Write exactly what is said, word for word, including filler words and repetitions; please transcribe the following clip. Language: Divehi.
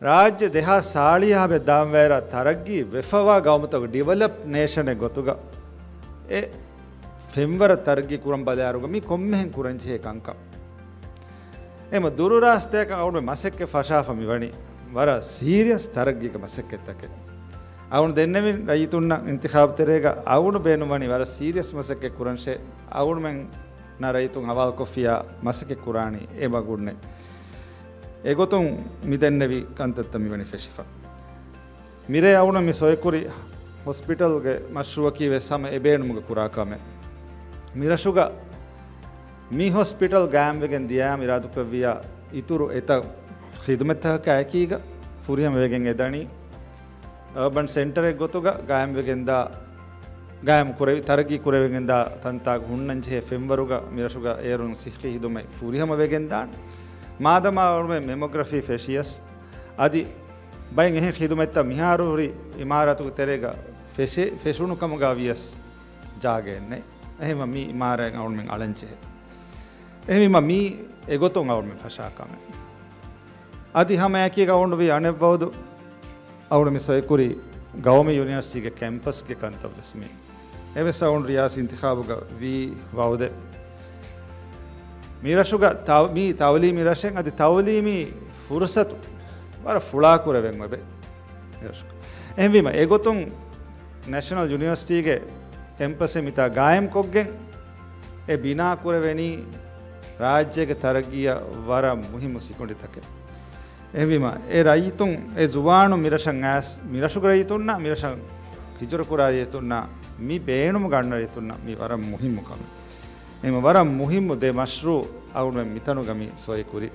ރާއްޖެ ދެހާސް ސާޅީސް ބެ ދާންވައިރާ ތަރައްގީ ވެފަވާ ގައުމުތަކުގެ ޑިވެލޮޕް ނޭޝަނެއް ގޮތުގަ އެ ފެންވަރަށް ތަރައްގީ ކުރަން ބަލާއިރުގަ މި ކޮންމެހެން ކުރަންޖެހޭ ކަންކަން. އެމަ ދުރުރާސްތައަކަށް އަޅުގަނޑު މަސައްކަތް ފަށާފަ މިވަނީ ވަރަށް ސީރިއަސް ތަރައްގީގެ މަސައްކަތްތަކެއް. އަޅުގަނޑު ދެންނެވިން ރައްޔިތުންނަށް އިންތިޚާބު ތެރޭގަ އަޅުގަނޑު ބޭނުންވަނީ ވަރަށް ސީރިއަސް މަސައްކަތް ކުރަންށޭ. އަޅުގަނޑުމެންނަށް ރައްޔިތުން ހަވާލުކޮށްފިއްޔާ މަސައްކަތް ކުރާނީ އެ މަގުންނޭ. އެގޮތުން މި ދެންނެވި ކަންތައްތައް މިވަނީ ފެށިފަ. މިރޭ އަޅުގަނޑު މި ސޮއިކުރި ހޮސްޕިޓަލްގެ މަޝްރޫއަކީ ވެސް ހަމަ އެ ބޭނުމުގަ ކުރާ ކަމެއް. މިރަށުގަ މި ހޮސްޕިޓަލް ގާއިމްވެގެން ދިޔައިމަ އިރާދަކުރެއްވިއްޔާ އިތުރު އެތައް ޚިދުމަތްތަކަކާ އެކީގަ ފުރިހަމަވެގެން އެދަނީ އަރބަން ސެންޓަރެއް ގޮތުގަ ގާއިމްވެގެންދާ، ގާއިމް ކުރެވި، ތަރައްގީ ކުރެވިގެންދާ ތަންތާގަ ހުންނަންޖެހޭ ފެންވަރުގަ މިރަށުގަ އޭރުން ސިއްހީ ޚިދުމަތް ފުރިހަމަވެގެންދާނެ. މާދަމާ އަޅުމެން މެމޮގްރަފީ ފެށިޔަސް އަދި ބައެއް އެހެން ޚިދުމަތްތައް މިހާރު ހުރި އިމާރާތުގެ ތެރޭގަ ފެށޭ، ފެށުނު ކަމުގަ ވިޔަސް ޖާގައެއް ނެތް. އެހެންވީމަ މި އިމާރާތް އަޅުމެން އަޅަންޖެހޭ. އެހެންވީމަ މީ އެގޮތުން އަޅުމެން ފަށާ ކަމެއް. އަދި ހަމައެކީގަ އަޅުގަނޑު ވީ އަނެއް ވައުދު އަޅުގަނޑު މި ސޮއިކުރީ ގައުމީ ޔުނިވަރސިޓީގެ ކެމްޕަސްގެ ކަންތައް ވެސް މީ. އެވެސް އަޅުގަނޑު ރިޔާސީ އިންތިޚާބުގަ ވީ ވައުދެއް. މިރަށުގަ ތައު-، މީ ތައުލީމީ ރަށެއް އަދި ތައުލީމީ ފުރުސަތު ވަރަށް ފުޅާކުރެވެން އެބެ. މިރަށުގަ. އެހެންވީމަ އެގޮތުން ނެޝަނަލް ޔުނިވަރސިޓީގެ ކެމްޕަސެއް މިތާ ގާއިމްކޮށްގެން އެ ބިނާ ކުރެވެނީ ރާއްޖޭގެ ތަރައްގީއަށް ވަރަށް މުހިއްމު ސިކުނޑިތަކެއް. އެހެންވީމަ، އެ ރައްޔިތުން، އެ ޒުވާނުން މިރަށަށް އައިސް، މިރަށުގެ ރައްޔިތުންނާ، މިރަށަށް ހިޖުރަކުރާ ރައްޔިތުންނާ، މި ބޭނުމުގަ އަންނަ ރައްޔިތުންނަށް މި ވަރަށް މުހިއްމު ކަމެއް. އެހެންވީމަ ވަރަށް މުހިއްމު ދެ މަޝްރޫއު އަޅުގަނޑުމެން މިތަނުގަ މި ސޮއިކުރީ.